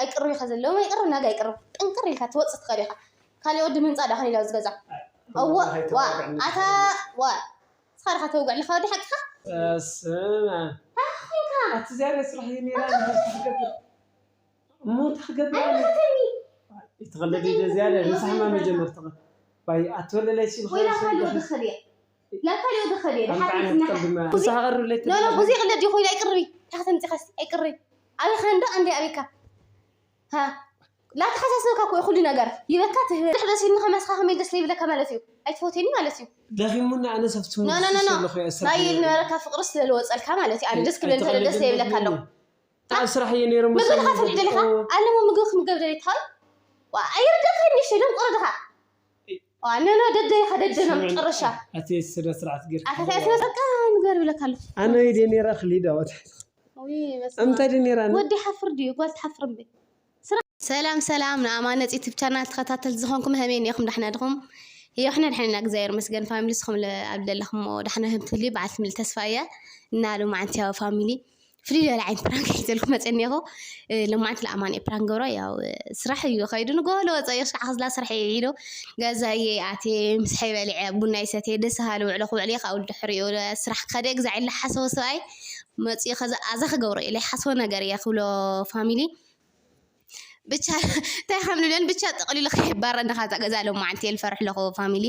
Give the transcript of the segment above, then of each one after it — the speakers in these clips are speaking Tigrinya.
ኣይቅርብ ኢኻ ዘለዎም ኣይቅርብ ናጋ ኣይቅርብ ጥንቅር ኢልካ ትወፅእ ትኽእል ኢኻ። ካልእ ወዲ ምምፃእ ዳኸን ኢላ ዝገዛ እዎ ዋ ኣታ ዋ ንስኻ ዲኻ ተውግዕ ኣለኻ ወዲ ሓቅኻ። ስማ ኣቲ ዝያዳ ስራሕ እዩ ነይራ ትገብር እሞ እንታይ ክገብር ኣይትኸተኒ። ይትኸለድ ደ ዝያዳ ንስሕማ መጀመርትኻ ባይ ኣትወለላይ ሲልካ ወይላ ካልእ ወዲ ክኸድ እየ ላካልዮ ድኸድ እየ ድሓር ትስናሕ ንስኻ ቀርብለይ ኖ ኖ ብዙ ይቕለድ እዩ ኮይሉ ኣይቅርቢ ታኸተምፂኻስ ኣይቅርቢ ኣበይ ኸንዶ ኣንዲ ኣበይካ ላተሓሳስበካ እኮ ኩሉ ነገር ይበካ ትህበ ድሕደስ ኢልኒ ከመስካ ከመይ ደስ ለይብለካ ማለት እዩ ኣይትፈትኒ ማለት እዩ ደኺሙና ኣነ ሰፍትሙ ኖ ኖ ኖ ኖ ናየ ልነበረካ ፍቅሪ ስለልወፀልካ ማለት እዩ ኣነ ደስ ክብለኒ ተለ ደስ ለይብለካ ኣሎ ኣብ ስራሕ እየ ነይረ ምግቢ ድኻ ትብልዕ ደሊኻ ኣለሞ ምግቢ ክምገብ ደሊትኻ ኣይርደካ ንሽተ ደንቆሮ ድኻ ኖ ኖ ደደ ኢኻ ደደ ነው መጨረሻ ኣቲ ስነ ስርዓት ገር ኣታ ታይ ስነ ስርዓት ንገር ብለካ ኣለኹ ኣነ ይደ ነይረ ክሊድ ኣወት ኣምታ ደ ነይራ ወዲ ሓፍር ድዩ ጓል ትሓፍር እምበይ ሰላም ሰላም ንኣማነፅ ዩቱብ ቻናል ተኸታተል ዝኾንኩም ሃመይ እኒኹም ዳሕና ድኹም የሕና ድሕና እግዚኣብሔር መስገን ፋሚሊ ስኹም ኣብ ዘለኹም ዳሕና ህም ትህልዩ በዓል ትምል ተስፋ እያ እና ሎማዓንቲ ያው ፋሚሊ ፍልይ ዝበለ ዓይነት ፕራንክ ሒዘልኩም መፀ እኒኹ ሎማዓንቲ ለኣማን ፕራንክ ገብሮ ያው ስራሕ እዩ ከይዱ ንጎ ለወፀ እዩ ክሻዕ ክዝላ ስራሕ እዩ ኢሉ ገዛ እየ ኣትየ ምሳሐይ በሊዐ ቡና ይሰትየ ደስ ሃለ ውዕሎ ክውዕል እየ ካብኡ ድሕሪኡ ስራሕ ክኸደ ግዛዕ ኢለ ሓሰቦ ሰብኣይ መፅኡ ከዛ ኣዛ ክገብሮ ኢለ ሓስቦ ነገር እየ ክብሎ ፋሚሊ ብቻ እንታይ ከም ንብለን ብቻ ጠቕሊሉ ከይባረ እንዳ ካዛ ገዛ ሎም መዓልቲ የልፈርሕ ኣለኹ ፋሚሊ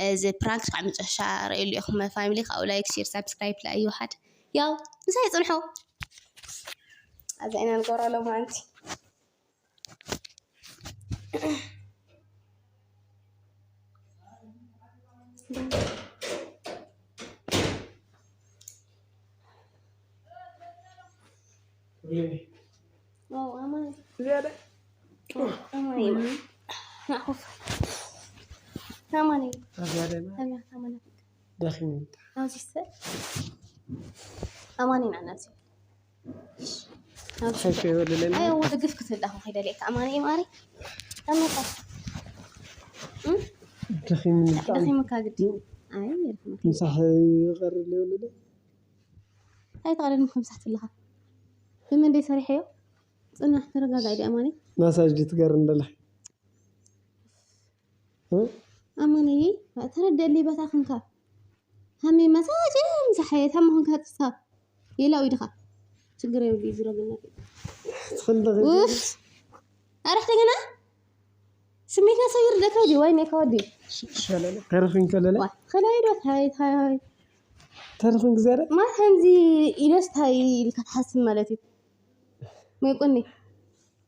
እዚ ፕራንክ ካብ መጨረሻ ርእዩ ኢኹም ፋሚሊ ካብኡ ላይክ ሼር ሳብስክራይብ ላዩ ሓደ ያው ምሳይ ፅንሑ ኣዛ ኢና ንገብሮ ሎም መዓልቲ ኣማኒ ናናዚ ሓቂ ይበልለኒ። ኣይ ወደ ግፍ ክትብል ዳኹ ከይደልየካ ኣማኒ ማሪ ኣመታ ደኺምኒ ብጣዕሚ። ደኺምካ ግዲ ኣይ ምሳሕ ይቐርብ ይበልለይ። ኣይተቐደድም ከምሳሕ ትብልኻ ብመንደይ ሰሪሐዮ ፅናሕ ተረጋጋይ ዲ ኣማኒ ማሳጅ ዲ ትገርም ደለኺ ኣማኒ ተረደሊ በታ ክንካ ሃሚ መሳጅ ምሳሐ ታማ ክንካ ትሳ የላው ኢድኻ ችግር የብሉ ዝረግና ትኽልደኺ ኡፍ ኣረሕተ ገና ስሜትና ሰብ ይርደካ ዲ ወይ ኔካ ወዲ ይሻለለ ተረኽን ከለለ ዋ ከላይ ዶ ታይ ታይ ተረኽን ግዜ ደ ማ ከምዚ ኢለስ ታይ ኢልካ ትሓስብ ማለት እዩ ወይ ቁኒ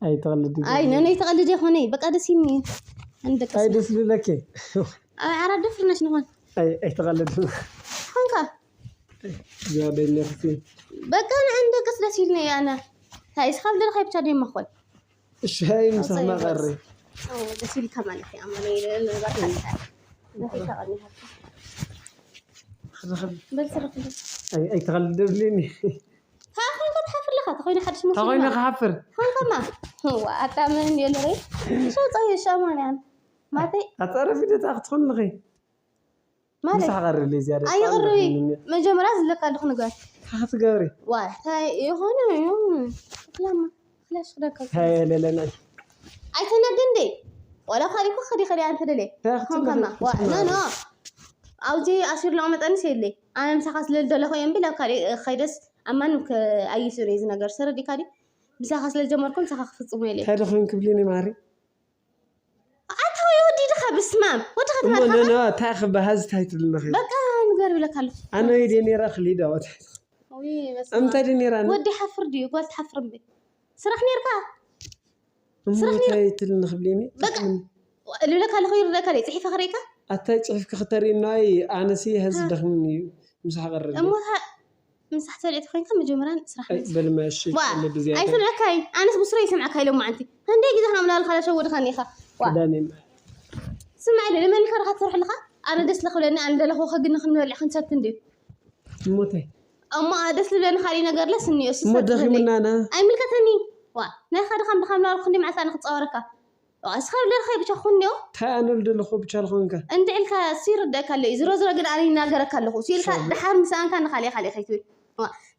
ኣይትቐልድ ኣይ ነነይ ትቐልድ ይኾነይ በቃ ደስ ይኒ እንደቀስ ኣይ ደስ ልለኪ ኣይ ዓራት ደፍርነሽ ንኾን ኣይ ኣይትቐልድ ኾንካ ዝያደኛ ክሲ በቃ ንዕንደቀስ ደስ ይልኒ ኣነ ታይ ስኻብ ደልኻይ ብቻ ደማ ኾን እሺ ሃይ ምሳና ቀሪ ደስ ይልካ ማለት እዩ ኣማነ ይለበቃ በል ስረክ በል ኣይትቐልድ ብልኒ ካኹን ክትሓፍር ለኻ ተኾይኑ ሓድሽ መሲሉ ተኾይኑ ክሓፍር ሓንከማ ኣጣምን የለረ ሸፀ ሸማንያን ማተይ ኣፀረፊ ደታ ክትኾን ለኸ ማለት ምሳሕ ቀርብ ለይ ዝያዳ ኣይቕርቢ መጀመርያ ዝለካ ኣለኹ ንገር ክትገብሪ ዋ ታይ ይኾነ ክላማ ክላሽ ክደካ ታይ ለለና ኣይተነግንዴ ወላ ካሊኮ ከዲ ከዲ ኣንተ ደለ ኾንከማ ዋ ኖ ኖ ኣብዚ ኣሲር ለኦ መጠንስ የለ ኣነ ምሳኻ ስለልደለኹ የምብል ኣብ ካሊእ ከይደስ ኣማን ኣይስር እዚ ነገር ሰረዲካ ዲ ምሳኻ ስለ ጀመርኩ ምሳኻ ክፍጽሞ የለ እንታይ ደኾን ክብሊኒ ማሪ ኣታ ወይ ወዲ ድኻ ብስማም ወዲ እሞ ኸተማርካ ነነ እንታይ ክበሃዝ እንታይ ትብልለኺ በቃ ንገር ብለካ ኣለኹ ኣነ ወይ ደኔራ ክሊዳ ወታ ወይ በስመ ኣም እንታይ ደኔራ ወዲ ሓፍር ድዩ ጓል ትሓፍር እምበይ ስራሕ ኔርካ እሞ ስራሕ ኔር- እንታይ ትልኒ ክብሊኒ በቃ ልብለካ ኣለኹ ይርደካ ለይ ጽሒፈ ክርእካ ኣታይ ጽሒፍኪ ክተርእናይ ኣነሲ ሀዚ ደኽምኒ እዩ ምሳሕ ቀርብ እሞ ምሳሕ ሰሪዕ ተኾይንካ መጀመርያ ስራሕ በልመ እሺ ዋ፣ ቀልድ ዝያዳ ኣይሰምዐካይ ኣነስ ብስረ ይሰምዐካ ኢሎም መዓንቲ ክንደይ ግዜ ከም ናልካ ለሸወድካኒ ኢኻ ዋ ክዳን እየ ስምዐ ለ ለመን ከረኻ ትሰርሕ ኣለኻ ኣነ ደስ ለኽብለኒ ኣነ ደለኹ ከግኒ ክንበልዕ ክንሰት እንድዩ እሞታይ እሞ ደስ ልብለኒ ካሊእ ነገር ለስ እኒዮ እሞ ደኺሙና ና ኣይምልከተኒ ዋ ናይ ኻ ድኻም ድኻም ናበልኩ ክንደይ መዓልቲ ኣነ ክፃወረካ እስኻ ደልኻ ብቻ ኩን ኒዮ እንታይ ኣነ ልደለኹ ብቻ ልኾንካ እንድዕልካ ሲርደካ ኣለዩ ዝሮ ዝሮ ግን ኣነ ይናገረካ ኣለኹ ሲልካ ድሓር ምስኣንካ ንኻሊእ ካሊእ ከይትብል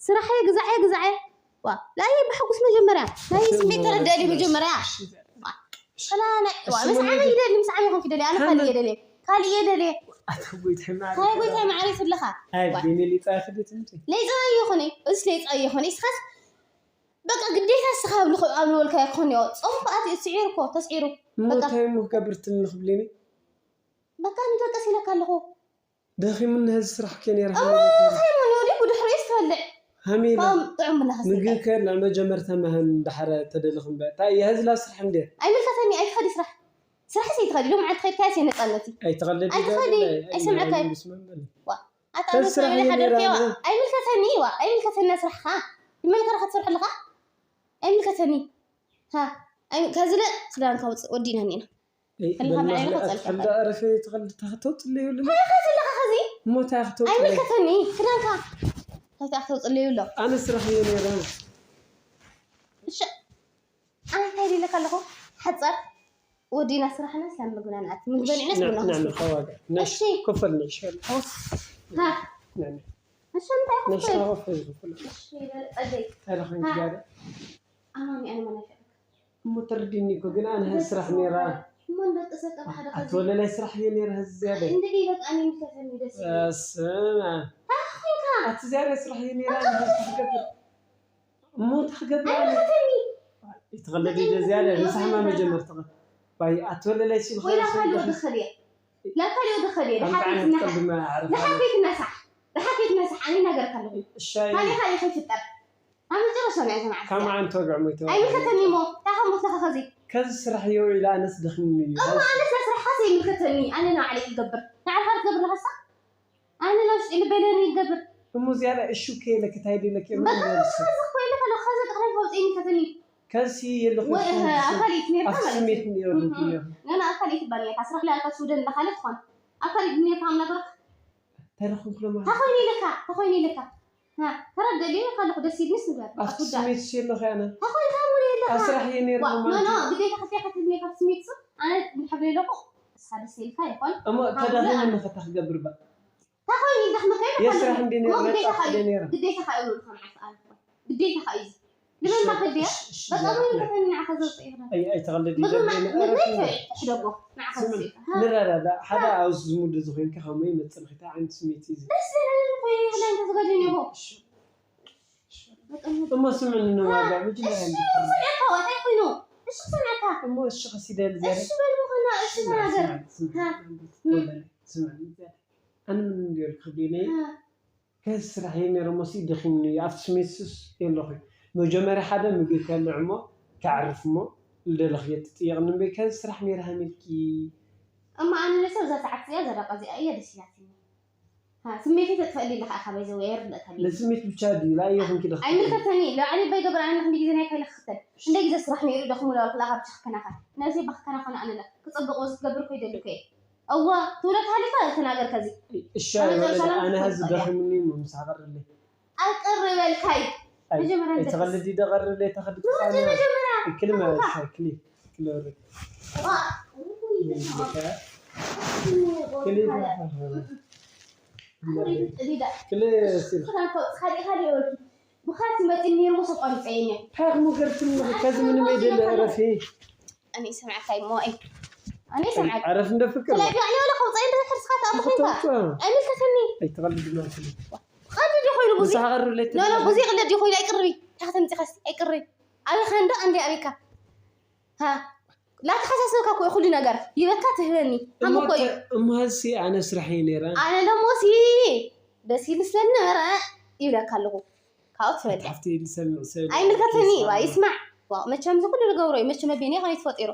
ስራሐ ግዛዐ ግዛዐ ዋ ላየ ብሓጉስ መጀመርያ ናይ ስሜት ተረዳእሊ መጀመርያ ሰላና ዋ ምስ ዓመይ ይደሊ ምስ ዓመይ ኮንክ ይደሊ ኣነ ካልእ እየ ደልየ ካልእ እየ ደልየ ኣታ ጎይታይ ማዕረ እንታይ ማዕረ ይስለኻ ኣይ ቢኒ ሊጻ ክዲ ትምቲ ሌጻ ይኹኒ እስ ሌጻ ይኹኒ እስኻስ በቃ ግዴታ እስኻ ኣብ ልኹ ኣብ ልወልካ ይኾን ዮ ጾም ፋኣት ስዒሩ እኮ ተስዒሩ በቃ እንታይ ሞ ክገብር ትንኽ ብሊኒ በቃ ንደቀስ ኢለካ ኣለኹ ደኺሙኒ ህዚ ስራሕ ከ ነይረ እሞ ከይሙኒ ወዲ ብድሕሪኡ ዝተበልዕ ሃሚላ ከም ጥዑም ብላኻ ምግቢ ከላ መጀመርታ መሃን ዳሕረ ተደልኹም በ እንታይ እያ ህዝላ ስራሕ እንደ ኣይምልከተኒ ኣይትኸዲ ስራሕ ስራሕ ሲ ይትኸዲ ሎም ዓዲ ኸድካ ሲ ነፃነት እዩ ኣይትኸለዲ ኣይትኸዲ ኣይሰምዐካ ኣይምልከተኒ ዋ ኣይምልከተኒ ዋ ኣይምልከተኒ ስራሕኻ ይመልከረ ክትሰርሕ ኣለኻ ኣይምልከተኒ ከዝለ ክዳንካ ውፅእ ወዲና ኒና ከለኻ ብላዕሊ ክፀልካ ትፈልዶ ዕረፈ ትኽእል ተኽተው ፅለዩ ኣለና እንታይ ከ ዘለኻ ኸዚ እሞ እንታይ ክትተው ፅለዩ ኣይምልከተኒ ክዳንካ እንታይ ክትተው ፅለዩ ኣሎ ኣነ ስራሕ እየ ነይረ እሺ ኣነ እንታይ ኢለካ ኣለኹ ሓፃር ወዲና ስራሕና ስላም ምግብና ንኣት ምግበን ዕነት ቡና ንዕምል ከዋጋ ነሽ እሺ። ክፈል ነሽ ሃ ንዕምል እሺ እንታይ ነሽ ክፈል ታወፍ ይኽፈል እሺ በል ፀገይ ተረኸን ጃደ ኣማኒ ኣነ መናፊቅ እሞ ተረዲኒ እኮ ግን ኣነ ስራሕ ነይራ እሞ እንደቂ ሰቀ ሓደ ከዚ ኣትወለላይ ስራሕ እየ ነይራ ህዚ ዝያደ እንድዒ በቃ እኔ ምከፈኒ ደስ ይላል ስማ ታኹንካ ኣቲ ዝያደ ስራሕ እየ ነይራ ኣነ ስራሕ ገብር እሞ እንታይ ክገብር ኣነ ኣይምልከተኒ ይትኸለዲ ዶ ዝያደ ንሳሕማ መጀመርትኸ ባይ ኣትወለላይ ሲል ወይ ላካሊ ወዲ ኸልየ ላካሊ ወዲ ኸልየ ኣንተ ዓይነት ቀልድማ ዓረፋ ዝሓከይት ነሳሕ ዝሓከይት ነሳሕ ኣነ ይናገርካ ኣለኹ እሻይ ካሊኻ ይኸይፍጠር ኣብ መጨረሻ ናይ ሰማዕካ ካብ መዓንቶ ግዕሞ ይተባባዕ ኣይምልከተኒ እሞ እንታይ ከም ሞትለኻ ኸዚ ከዚ ስራሕ እየ ውዒለ ኣነስ ደኺሙኒ እዩ እሞ ኣነስ ናይ ስራሕኻስ ኣይምልከተኒ ኣነ ንባዕለይ ይገብር ንዓኻ ክትገብር ለኻሳ ኣነ ናይ ውሽጢ ልበይ ለኒ ይገብር እሞ ዝያዳ እሹ ከየለ ክታይ ደለክ እየ በቃ ምንም መልስ ንስኻ ዝኽኮ የለ ከለኻ ዘጥቕረይ ፈውፀ ይምልከተኒ ከዚ የለኹ ወይ ኣካሊት ኔርካ ኣብ ማለት ስሜት እዩ ነይሩ ነና ኣካሊት ይባል ኔርካ ስራሕ ላይ ኣልካ ስውደን እንዳኻለት ትኾን ኣካሊት ኔርካ ምናገርካ ተረኹም ክለማ ተኾይኑ ኢለካ ተኾይኑ ኢለካ ተረደሊ ካለኹ ደስ ኢልኒ ስንገር ኣብቲ ስሜት ሲ ኣለኹ ያነ ተኾይንካ ሙሉ የለካ ኣብ ስራሕ እየ ነይሩ ኖ ኖ ግዴታ ክልቴ ከትህልኒ ካብ ስሜት ሱ ኣነ ንሕብሪ ኣለኹ ንስኻ ደስ ኢልካ ይኾን እሞ ተዳኺሙ ንኸታ ክገብር ባ ተኾይኑ ኢልካ መካይድ የስራሕ እንዲ ነይሩ ግዴታ መጣፍ ኻዩ እንዲ ነይሩ ግዴታ ኻዩ ብሉልካ መዓልቲ ኣልኩ ግዴታ ኻዩ ንበላ ከድያ በቃ ምን ከተኒ ንዓኻ ዘውፅእ ይኽዳ ኣይተቐልድ ምግቢ ማ- ምግቢ ይደብር ተይ ትሕደጎ ንዓኻ ዘውፅእ ይኽዳ ንረዳዳ ሓደ ኣብዚ ዝሙድ ዝኾንካ ከምኡ ይመፅእ ንኽታ ዓይነት ስሜት እዩ ደስ ዝለኒ ኮይኑ ይኽዳ እንተ ዝገድን ይቦ እሞ ስምዕኒ ንዋጋ መጀመርያ ስምዕካ እንታይ ኮይኑ እሺ ስምዕካ እሞ እሺ ከሲደ ዝያደ እሺ በል ምኾና እሺ ተናገር ስምዕኒ ዝያደ ኣነ ምን እንዲዮ ክብሊ ነይ ከዚ ስራሕ እየ ነይረ ሞሲ ደኺምኒ እዩ ኣብቲ ስሜት ሱስ የለኹ መጀመርያ ሓደ ምግቢ ከልዕ እሞ ከዕርፍ እሞ ልደለኽዮ ትጥየቕኒ እምበይ ከዚ ስራሕ ነይረ ሃሚልኪ እሞ ኣነ ነሰብ እዛ ሰዓት እዚኣ ዘረቀ እዚኣ እየ ደስ ኢላትኒ ስሜተይ ተጥፈእሊ ኣለካ ኢኻ ባይዘው የርድእካ ነስሜት ብቻ ድዩ ላየ ኮንኪ ደኽ ኣይምልከተኒ ላዕሊ ባይ ገብር ኣነ ክንዲ ግዜ ናይ ካይለ ክክተል እንደ ግዜ ስራሕ ነይሩ ደኽሙ ላልኩ ላካ ብቻ ክከናኸን ነብሰይ ባክከናኸን ኣነላ ክፀብቅ ወስ ክገብር ኮይደልኩ እየ እዋ ትውለድ ሃሊካ ተናገር ከዚ እሻ ይበለለ ኣነ ሀዚ ደኺሙኒ እሞ ምሳኻ ቀርብለይ ኣይቅር በልካይ መጀመርያ ተኸልዲ ደቐርብለይ ተኸልዲ መጀመርያ ክልመ ክሊ ክሊ ወርድ ብኻት ይመፅእ ነይሩ ምስ ኣቋሪፀ እየ ካብ ሙገርትን ከዚ ምንም የደለ እረፊ እኔ ሰምዐካ እሞ እኔ ሰምዐካ ዕረፍ እንደ ፍቅር ስለዚ ኣነ ወላ ከውፀ እንደ ሕርስካ ተኣምኹንካ ኣይምልከተኒ ኣይትቐልድ ማለት ነው ቀልድ ዲ ኮይኑ ብዙ ምሳኻ ቀርብለይ ኖ ኖ ብዙ ይቕለድ ዲ ኮይኑ ኣይቅርቢ ታሕተ ምፅኻስ ኣይቅርቢ ኣበኻ እንዶ ኣንዲ ኣበካ ሃ ላተሓሳስበካ እኮ ኩሉ ነገር ይበካ ትህበኒ ሃመኮ እዩ እሞ ሀዚ ኣነ ስራሕ እዩ ነይረ ኣነ ደሞሲ ደስ ኢሉ ስለነበረ ይብለካ ኣለኹ ካብኡ ትፈልጥ ሓፍቲ ዝሰምዕ ሰብ ኣይምልከተኒ ዋ ይስማዕ ዋ መቸም እዚ ኩሉ ዝገብሮ እዩ መቸም ኣበይኒ ከመይ ተፈጢሩ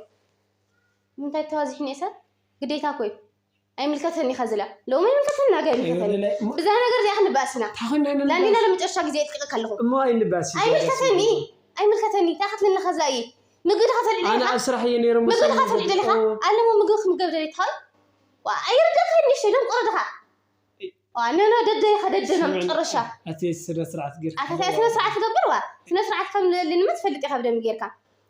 ምንታይ ተዋዚሕኒ ሰብ ግዴታ እኮ እዩ ኣይምልከተኒ ከዝለ ሎም ኣይምልከተኒ ናገ ኣይምልከተኒ ብዛ ነገር እዚኣ ክንባእስ ኢና ላንዲና ለመጨረሻ ግዜ የጥቂቀካ ኣለኹ እሞ ኣይንባእስ ኣይምልከተኒ ኣይምልከተኒ እንታይ ክትብለኒ ከዛ እየ ምግቢ ድኻ ተልዕለ ኣነ ኢኻ ኣብ ስራሕ እየ ነይረ ምግቢ ድኻ ተልዕለ ኢኻ ኣለሞ ምግቢ ክምገብ ደሊ ትሃል ኣይርደእካ ይንሽ ደንቆሮ ድኻ ኖ ኖ ደደ ኢኻ ደደ ና መጨረሻ ኣቲ ስነ ስርዓት ገይርካ ኣታ ስነ ስርዓት ትገብር ዋ ስነ ስርዓት ከም ንልንመ ትፈልጥ ኢኻ ብደንብ ጌርካ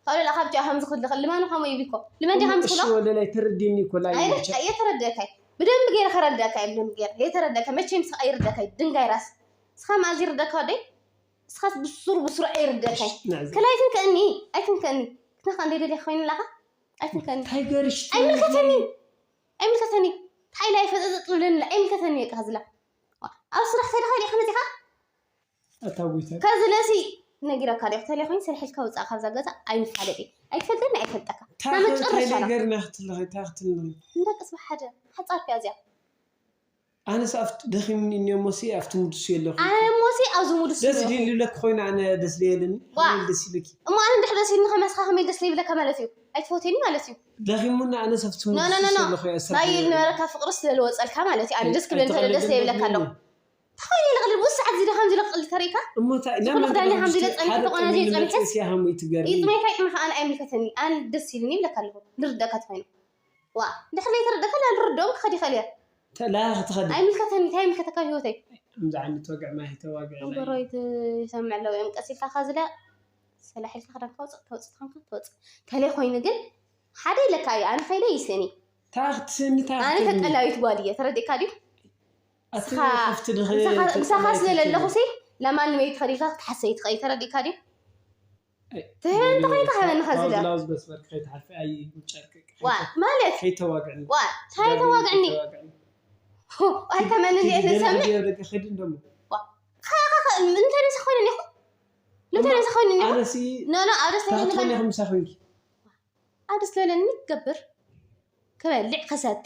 ካብ ለላ ካብ ጃ ከም ዝኽልኸል ልማኑ ከምኡ ይብኮ ልመን ዲኻ ምስ እሺ ኩሎ ወለላይ ተረዲኒ እኮ ላይ ኣይረ- እየተረደእካይ ብደንብ ገይረ ከረደእካ እየ ብደንብ ገይረ እየተረደእካ መቼም ስኻ ኣይርደእካይ ድንጋይ ራስ ስኻ ማዚ ይርደእካ ወደይ ንስኻስ ብሱር ብሱር ኣይርደካይ። ከላይ ኣይትንከእኒ፣ ኣይትንከእኒ። ክትነኻ እንደ ደልያ ኮይኑ ኣለኻ? ኣይትንከእኒ። እንታይ ገርሽ? ኣይምልከተኒ። ኣይምልከተኒ። እንታይ ኢላ ይፈጠጠጥ ብለኒ? ኣይምልከተኒ በቃ ዝላ። ኣብ ስራሕ ተደኻ ዲኻ መጺኻ? ኣታ ጎይታ። ከዚ ለሲ ነጊረካ ዲኹ፣ ተለይ ኮይኑ ሰሪሕልካ ውጻእ ካብዛ ገዛ ኣይንፋለጥ። ኣይትፈልጠኒ ኣይፈልጠካ። እንታይ መጨረሻ እንታይ ነው። ነገር ናኽትልኺ፣ እንታይ ክትልኺ? እንዳቅስ ብሓደ ሓጻርካ እዚኣ። ኣነስ ኣብቲ ደኺምኒ እኒኦ እሞሲ ኣብቲ ሙድሱ የለኹ። ኣነ እሞሲ ኣብዚ ሙድሱ ደስ የለኹ። ዲሉ ይብለኪ ኮይኑ ኣነ ደስ ደየለኒ። ዋ። ከመይ ደስ ይብለኪ? እሞ ኣነ እንድሕር ደስ ኢልኒ ከመስኻ ከመይ ደስ ዘይብለካ ማለት እዩ? ኣይትፈትየኒ ማለት እዩ? ደኺሙና ኣነስ ኣብቲ ኖ፣ ኖ፣ ኖ፣ ሙድሱ ኖ። የለኹ እየ፣ ስራሕ ናይ የለኒ። ዝነበረካ ፍቅርስ ስለዝወጸልካ ማለት እዩ። ኣነ ደስ ክብለኒ እንተ ተለ ደስ ከለለ ዘይብለካ ኣሎ። ግን እንታይ ኮይኑ ኢለ ቅልል፣ ብዙሕ ሰዓት እዚ ድኻ ከምዚ ኢለ ቅልል ተሪእካ? እሞ እንታይ፣ ዝኾነ ናመን ክዳን ድኻ ከምዚ ጸኒሐ፣ ሓደ ዝኾነ ቁናኖ ዘይጸኒሐስ? መጸስ እያ ሃሙ ይትገርም። ይጥመይካ ይጥመኻ፣ ኣነ ኣይምልከተኒ። ኣነ ደስ ኢሉኒ ይብለካ ኣለኹ። ልርደካ ተኾይኑ። ዋ፣ ድሕሪ ዘይተረደካ ላ ልርድኦም ክኸድ ይኽእል እየ። ተላ ክትኸዲ። ኣይምልከተኒ፣ እንታይ ይምልከተካ ኣብ ህይወተይ? ከምዚ ዓይነት ወግዒ ማሂ ተዋግዒ እምበሮ ናይ ይሰምዕ ኣለዉ እዮም። ቀስ ኢልካ ከዝለ፣ ሰላሕ ኢልካ ክዳንካ ውፅእ፣ ተውፅእ፣ ተኾንካ ተውፅእ። ተለይ ኮይኑ ግን ሓደ ኢለካ እዩ፣ ኣነ ከይደ ይስእኒ። ታኽትኒ፣ ኣነ ታኽትኒ። ተጠላቢት ጓል እየ፣ ተረዲእካ ድዩ? ኣቲ ንስኻ፣ ከፍቲ ድኸ ምሳኻ፣ ምሳኻ ተጠላቢት ስለ ትብሊ? ዘለኹ ሲ፣ ለማን መይት ኸዲልካ ክትሓሰይ ትኸይ፣ ተረዲእካ ድዩ? ኣይ፣ ትህበኒ ተኾይንካ ሃበኒ ኸዚ ዶ? ብላውዝ መስመር ከይትሓልፊ፣ ኣይ፣ ጨርቂ ዋ፣ ከይተ-፣ ማለት? ከይተዋግዕኒ። ዋ፣ እንታይ ደርቢ ተዋግዕኒ? ከይተዋግዕኒ። ሆ፣ ኣይተመንን ኪዲ እየ ገለ ዝሰምዕ። ቪድዮ ደቂ ኸይዲ እንደሞ። ዋ፣ ኸ-፣ ኸ-፣ ኸ-፣ እንታይ ደስ ኾይነን ኢኹ? እንታይ ደስ ኾይነን ኢኹ? ኣነሲ ኖ፣ ኖ፣ ኣብ ደስ ታትኾን ኾይነን ኢኹም ምሳ ኾይንኪ? ኣብ ደስ ዝበለኒ ክገብር፣ ክበልዕ፣ ክሰቲ፣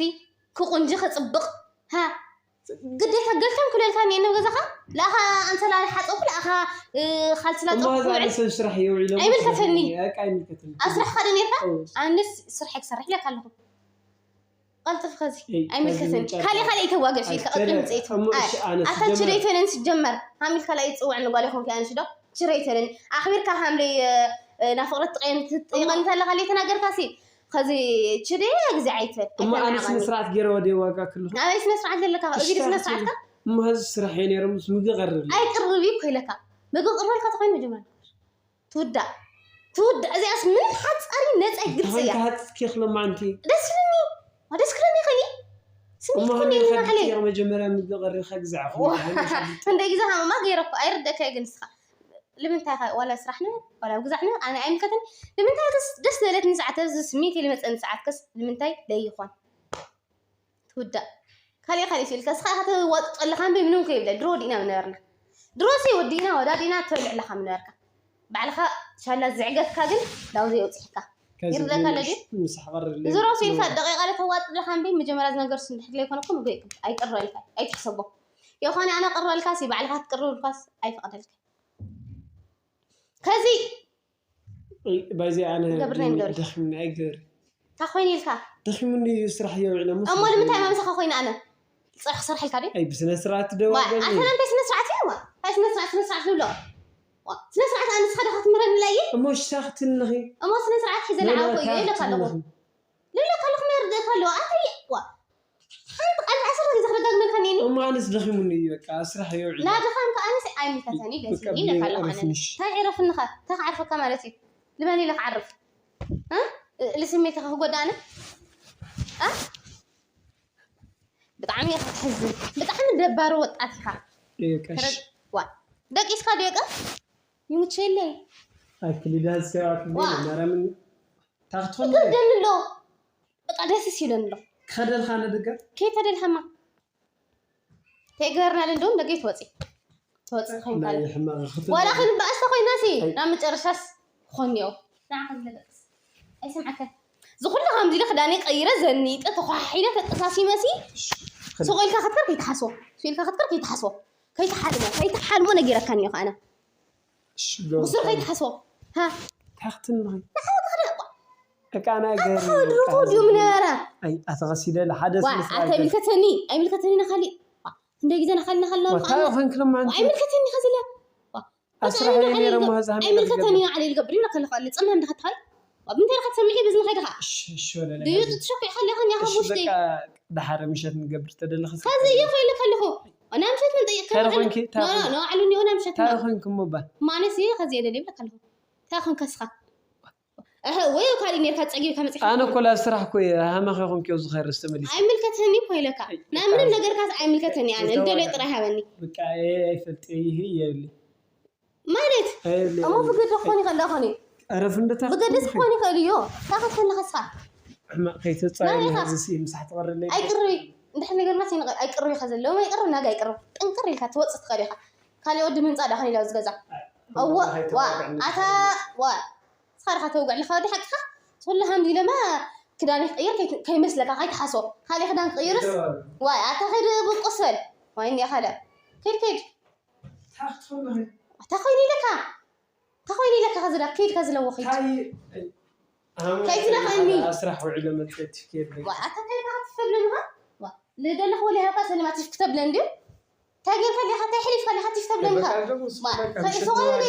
ክቁንጂ፣ ክጽብቕ። ሃ፣ ግዴታ ገልተም ክለልካ እኒኤ ናብ ገዛኻ? ለኣኻ ኣንሶላ ሓጸብኩ፣ ለኣኻ፣ እ፣ ካልሲ እሞ ላጸብኩ እዛ ውዕል። ንሰብ ስራሕ የውዒሎም ኣይምልከተኒ። ስራሕ በቃ ኣይምልከተኒ። ኣብ ስራሕኻ ዶ ኔርካ? እወ። ኣነስ ስርሐይ ክሰርሕ ኢለካ ኣለኹ። ቀልጥፍ ከዚ። እይ፣ ኣይምልከተኒ። ከዚ ካሊእ ካሊእ ይተዋገሽ ኣይ፣ ኢልካ ቀጥል ተለ-፣ ምጽኢት። እሞ ኣይ፣ እሺ፣ ኣነ ኣታ ስጀመር ችደይ ተነን ስጀመር። ሃሚልካ ላይ ይጽውዕኒ ጓል ይኹንኪ ኣንሽ ዶ? ችረይ ተነን። ኣኽቢርካ ሃምለይ፣ እ፣ እ፣ ናፍቕረት ትቐየን ትጠይቐኒ እሞ ተለኻ ለይተናገርካ ሲ። ከዚ ችደይ ግዜ ኣይትበል። እሞ ኣነ ኣይተናዕቐኒ። ስነ ስርዓት ገይረ ወደ ዋጋ ክልኹ። ኣበይ ስነ ስርዓት ዘለካ? እዚ ስነ ስርዓት ስርዓትካ? እሞ ሀዚ ስራሕ እየ ነይረ ምስ ምግቢ ቀርብ። ኣይቅርብ እዩ እኮ ኢለካ። ምግቢ ቅርበልካ ተኾይኑ መጀመርያ። ትውዳእ። ትውዳእ። እዚኣስ ምንም ሓጻሪ ነጻ ግልጺ እያ። ተኾይንካ ሃጽኪ ክሎማዓንቲ። ደስ ይብለኒ። ዋ፣ ደስ ክብለኒ ይኽእል እዩ። ስምዒት እሞ ኮነ ሃመይ ኢልና ኸዲ ዓለይ። ጥያቕ መጀመርያ ምግቢ ቀሪብካ ግዛዕ ዋ፣ ኹን። ክንደይ ግዜ ሃመማ ገይረ እኮ። ኣይርደካ እዩ ግን ንስኻ። ልምንታይ ኸ ዋላ ስራሕ ነ፣ ዋላ ግዛዕ ነ፣ ኣነ ኣይምልከተኒ። ልምንታይ ከስ ደስ ዝበለትኒ ሰዓት፣ እዚ ስምዒት ልመጸኒ ሰዓት ከስ ልምንታይ ለይኾን? ትውዳእ። ካሊእ ካሊእ ሲልካ እስኻ ኢኻ ተዋጥጦ ኣለኻ እምበይ ምንም ከይብለ። ድሮ ወዲእና ምነበርና። ድሮሲ ወዲእና ወዳዲእና ትበልዕ ኣለኻ ምነበርካ። ባዕልኻ ሻላ ዝዕገትካ ግን ዳው ዘየውፅሕካ። ከዚ ይርደካ ኣሎ ድዩ? ምስ ኣሕቐርለይ እዚ ራሱ ኢልካ ደቂቃ ለ ተዋጥጥ ኣለኻ እምበይ መጀመርያ ዝነገርስ እንድሕር ለይኮነ እኮ ምግቢ ኣይቅር-፣ ኣይቅረልካ፣ ኣይትሕሰቦ። የኾነ ኣነ ቅረልካሲ ባዕልኻ ትቅርብልኳስ ኣይፈቕደልካ። ከዚ እይ፣ በዚ ኣነ ገብር ናይ ንገብር። ደኺምኒ ኣይገብር። እንታይ ኮይኑ ኢልካ? ደኺሙኒ እዩ ስራሕ የውዕለ ምስ እሞ ንምንታይ እማ ምሳኻ ኮይነ ኣነ? ጽራሕ ክሰርሐልካ ድዩ? ኣይ፣ ብስነ ስርዓት ዋ፣ ደዋገኒ። ኣታ እንታይ ስነ ስርዓት እዩ? ዋ፣ እንታይ ስነ ስርዓት፣ ስነ ስርዓት ዝብሎ? ዋ፣ ስነ ስርዓት ኣነ ንስኻ ዶ ክትምህረኒ ኢላ እየ? እሞ ሽታ ክትንኺ? እሞ ስነ ስርዓት ሒዘ ኖ፣ ኖ፣ ንዓኹ እየ ኢለካ ኣለኹ። ትንኺ። ልብለካ ኣለኹ፣ መርድእካ ኣለዎ። ኣታ እየ፣ ዋ። ሓንቲ ቃል ዓሰርተ ግዜ ክደጋግመልካ እኒአኒ። እሞ ኣነስ ደኺሙኒ እዩ፣ በቃ፣ ስራሕ የውዕል። ላ ድኻም ከኣ ኣነስ ኣይምልከተኒ፣ በቃ፣ ደስ ይብለኒ ብሌን ኢለካ ኣለኹ ኣነ። ዕረፍንሽ። እንታይ ዕረፍንኻ? እንታይ ክዓርፈካ ማለት እዩ? ልበኒ ኢለ ክዓርፍ? እ? ልስሜትኻ ክጎዳእኒ? እ? ብጣዕሚ ኢኻ ትሕዝን። ብጣዕሚ ደባሪ ወጣት ኢኻ። እየ፣ ቀሽ። ተረ-፣ ዋ። ደቂስካ ድዮ ቀ? ይሙቸለይ። ኣክሊዳ ዝሰራት ዋ። ማርያምን ታኽትኾን ትግርደኒ ኣሎ። በቃ ደስ ይለኒ ኣሎ። ክኸደልካ ንደገ? ከይተደልሃማ። ተይገበርና እንደውም ደገ ትወፂ። ትወፂ ትኾይንካ ናይ ኣለ። ሕማቕ ክትብል ዋላ ክንበኣስ ተኾይና ሲ፣ ኣይ። ናብ መጨረሻስ ክኾን እኒኦ። ንዓ ከዚ ለበጥስ። ኣይሰምዓካን። ዝኹሉ ከምዚ ኢለ ክዳነይ ቀይረ፣ ዘኒጠ፣ ተኳሒለ፣ ተጠሳሲመ ሲ፣ ሱቕ ኢልካ ክትከር ከይትሓስቦ። ሱቕ ኢልካ ክትከር ከይትሓስቦ። ከይትሓልሞ፣ ከይትሓልሞ ነጊረካ እኒኦ ከኣነ። እሺ፣ ዶ ብሱር እንታይ? ከይትሓስቦ። ሃ? ታኽትን ንኸይ? ንዓኻ ትኽእል እኮ። በቃ፣ ኣና ኣታ ገር-፣ ድሮ በቃ፣ ድዩ ምነበረ? ኣይ፣ ኣታ ኸሲደ ለሓደ ዋ፣ ስነ ስርዓት ኣታ ገር-፣ ኣይምልከተኒ፣ ኣይምልከተኒ ንኻሊ። ዋ፣ ክንደይ ግዜ ንኻሊ፣ ንኻሊ፣ ዋ፣ ንኻሊ። እንታይ ኾንክ ሎማዓንቲ? ኣይምልከተኒ ኸዚ ኢለ። ዋ፣ በቃ፣ ኣስራሕ ኣነ እየ ንኻሊ ነይረ፣ ገ-፣ መሃዛ ሃመ ኣይምልከተኒ ገር-፣ ኢለ። ዓሊ ገብር ኢለ ከለኻ፣ ልጽመ እንድኻ ትኻል። ዋ፣ ብምንታይ ኢኻ ትሰምዒ? በዚ ንኸይድኻ? እሺ፣ እሺ፣ ወለለ እሺ፣ ገር-፣ ትሸኩ ይኸሊ፣ ያኻ እሺ፣ ውሽጢ። በቃ፣ ደሓር ምሸት ንገብር ተደለኸ ኸዚ እየ ኸይለ ከለኹ። ናይ ምሸት ምን ጠይቅ እንታይ ከለኹ ኾንኪ? ኖ፣ ኖ፣ ኖ፣ ዓሉ እኒኦ ናይ ምሸት እንታይ ማ-፣ ኾንኪ እሞ ባ? ማነስ እየ ኸዚ እየ ደልየ ይብለካ ኣለኹ። እንታይ ኾንካ እስኻ? እህ፣ ወይ ካልእ ኔርካ ጸጊብካ መጺኻ ኣነ ትኾን። እኮ ላብ ስራሕ እኮ እየ፣ ሃማኸ ኾንኪ ኣብዚ ኸይረስ ተመሊሰ። ኣይምልከተኒ እኮ ኢለካ። ኣይ፣ ናይ ምንም በቃ፣ ነገር ካስ ኣይምልከተኒ ኣነ። በቃ፣ እንደልዮ ጥራይ ሃበኒ። በቃ፣ እየ፣ ኣይፈልጥ እየ፣ ይሄ እየ ይብሊ። ማለት ኣየድልያ እሞ ብግዲ ክኾን ይኽእል ዶ ኾን እዩ ዕረፍ እንደታ ብግዲ ክኾን ይኽእል እዩ። ታኸት ከለኸ ስኻ ሕማቕ ከይተፃየኒ ሕዚ ሲ ምሳሕ ትቐርለይ ኣይቅርቢ እንድሕር ነገርና ኣይቅርብ ኢኻ ዘለዎ ኣይቅርብ ናጋ ኣይቅርብ ጥንቅር ኢልካ ትወፅእ ትኽእል ኢኻ። ካልእ ወዲ ምምፃእ ዳኸን ኢላ ዝገዛ እዋ ዋ ኣታ ዋ ስኻ ዲኻ ተውግዕ ኣለኻ ወዲ ሓቅኻ ስለ ሃምዚ ኢለማ ክዳን ክቅይር ከይመስለካ ከይትሓስቦ ካልእ ክዳን ክቅይርስ ዋይ ኣታ ከይድ ብቁስ በል ዋይ እኒኣ ካልእ ከይድ ከይድ ኣታ ኮይኑ ኢለካ እንታይ ኮይኑ ኢለካ ከዝዳ ከይድ ከዝለዎ ከይድ ከይትለኽኒ ስራሕ ውዒለ መፅእቲ ከየድለይ ዋ ኣታ ከይድካ ክትፍተብለኒ ኻ ዋ ልደለኽ ወሊሃካ ሰለማ ትሽ ክተብለን ድዩ እንታይ ጌርካ ዲኻ እንታይ ሕሊፍካ ዲኻ ትሽ ተብለኒ ኻ ዋ ከይ- ሱቕ ኢልኒ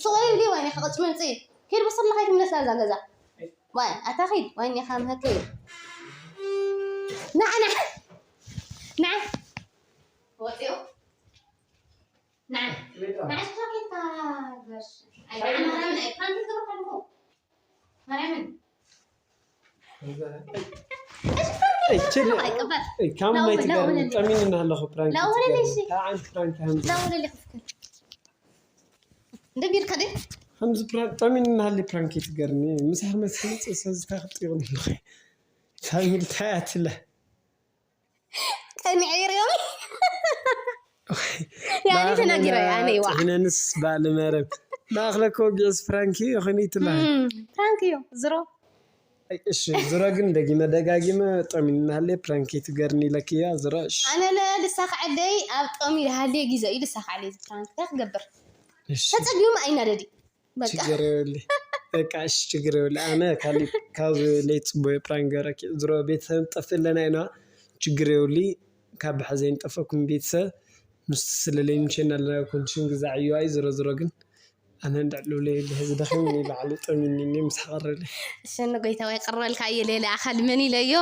ሱቕ ኢልኒ ዋይ ዲኻ ቅጭ መምፅኢ ከይድ ብስርላ ከይትምለስ ናብዛ ገዛ ዋይ ኣታ ከይድ ዋይ ኒኻ ምህከይ ንዓ ንዓ ንዓ ወፂኡ ንዓ ንዓ ሽካ ከይድካ ገርሽ ኣይ ንዓ ማርያምን ኣይ ፕራንክ ክትገብር ከለኹ ማርያምን ካብ ማይ ትገርም ጠሚንና ኣለኹ ፕራንክ ላወለለይ እሺ ካብ ዓንት ፕራንክ ሃምዚ ላወለለይ ክፍክር እንደቢርካ ደ ከምዚ ፕራንክ ጠሚንና ሃሊ ፕራንክ ትገርኒ ምሳሕ መስል ጽሰ ዝታክጥ ይኹን ኣለኹ ፋሚሊ ታያትለ ቀኒዐ ይሪኦም ያኔ ተናጊረ ኣነ ይዋ ዒነንስ ባል መረብ ማእኽለኮ ግዕዝ ፕራንክ ይኹን ይትላ ፕራንክ እዩ ዝሮ እሺ ዝሮ ግን ደጊመ ደጋጊመ ጠሚንና ሃሊ ፕራንክ ትገርኒ ኢለክያ ዝሮ እሺ ኣነ ልሳኽ ዓደይ ኣብ ጠሚ ሃልየ ግዜ እዩ ልሳኽ ዓደይ ዝፕራንክ እንታይ ክገብር እሺ ተጸጊሙ ኣይናደዲ በቃ ችግር የብልኝ በቃ እሺ ችግር የብልኝ ኣነ ካሊ ካብ ለይ ጽቡቅ ፕራንክ ገረኪ ዝሮ ቤተሰብ ጠፍእ ኣለና ኢና ችግር የብልኝ ካብ ብሐዘ ይንጠፈኩም ቤተሰብ ምስ ስለለይ ምሸና ኣለና ኮንዲሽን ግዛዕ እዩ ኣይ ዝሮ ዝሮ ግን ኣነ እንድዕሉ ለይ ብሕዚ ደኺም ይበዓሉ ጠሚኒ ምስ ሓቀረለይ እሸኒ ጎይታ ወይ ቀረልካ እየ ሌላ ኣኻል መን ኢለዮ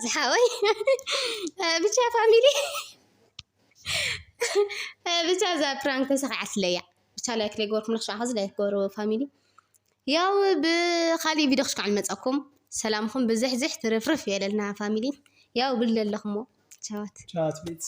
ዝሓወይ ብቻ ፋሚሊ ብቻ እዛ ፕራንክ ተሰኺዓትለያ ብቻ ላይክ ለይገበርኩም ንክሸዓ ከዚ ላይክ ገበሩ ፋሚሊ ያው ብካሊእ ቪድዮ ክሽካዕ ንመፀኩም ሰላምኩም ብዝሕዝሕ ትርፍርፍ የለልና ፋሚሊ ያው ብል ኣለኹሞ ቻዋት ቻት ቤት